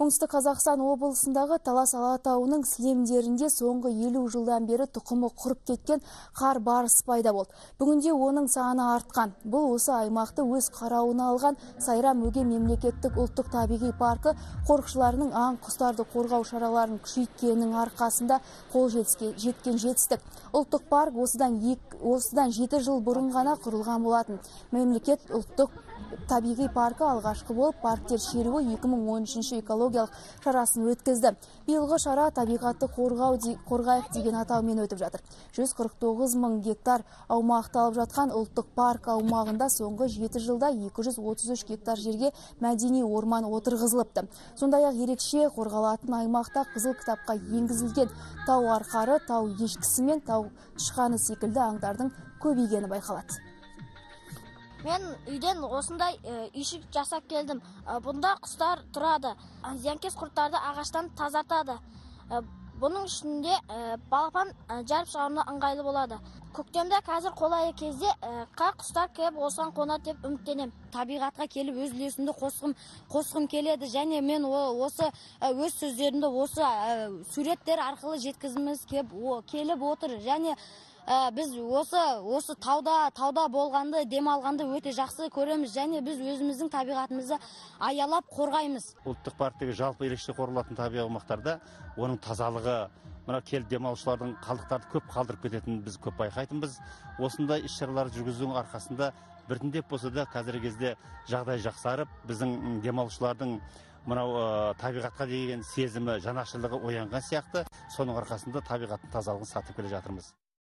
Оңтүстік Қазақстан облысындағы Талас Алатауының сілемдерінде соңғы 50 жылдан бері тұқымы құрып кеткен қар барыс пайда болды. Бүгінде оның саны артқан. Бұл осы аймақты өз қарауына алған Сайрам Өгем мемлекеттік ұлттық табиғи паркі қорықшыларының аң құстарды қорғау шараларын күшейткенінің арқасында қол жеткен жетістік. Ұлттық парк осыдан 7 жыл бұрын ғана құрылған болатын. Мемлекет ұлттық табиғи паркі алғашқы болып парктер шеруі 2013 экологиялық шарасын өткізді. Биылғы шара табиғатты қорғайық деген атаумен өтіп жатыр. 149 мың гектар аумақты алып жатқан ұлттық парк аумағында соңғы 7 жылда 233 гектар жерге мәдени орман отырғызылыпты. Сондай-ақ ерекше қорғалатын аймақта қызыл кітапқа енгізілген тау арқары, тау ешкісі мен тау тышқаны секілді аңдардың көбейгені байқалады. Мен үйден осындай үйшік жасап келдім. Бұнда құстар тұрады. Зиянкес құрттарды ағаштан тазартады. Бұның ішінде балапан жарып шығаруына ыңғайлы болады. Көктемде қазір қолайлы кезде қар құстар келіп осыған қонады деп үміттенемін. Табиғатқа келіп өз үлесімді қосқым келеді және мен осы өз сөздерімді осы суреттер арқылы жеткізгіміз келіп отыр. Және біз осы тауда болғанды, демалғанды өте жақсы көреміз және біз өзіміздің табиғатымызды аялап қорғаймыз. Ұлттық парктегі жалпы ерекше қорғалатын табиғи аумақтарда оның тазалығы, мына келіп демалушылардың қалдықтарды көп қалдырып кететінін біз көп байқайтынбыз. Осындай іс-шаралар жүргізудің арқасында біртіндеп болса да қазіргі кезде жағдай жақсарып, біздің демалушылардың мынау табиғатқа деген сезімі, жанашырлығы оянған сияқты. Соның арқасында табиғаттың тазалығын сақтап келе жатырмыз.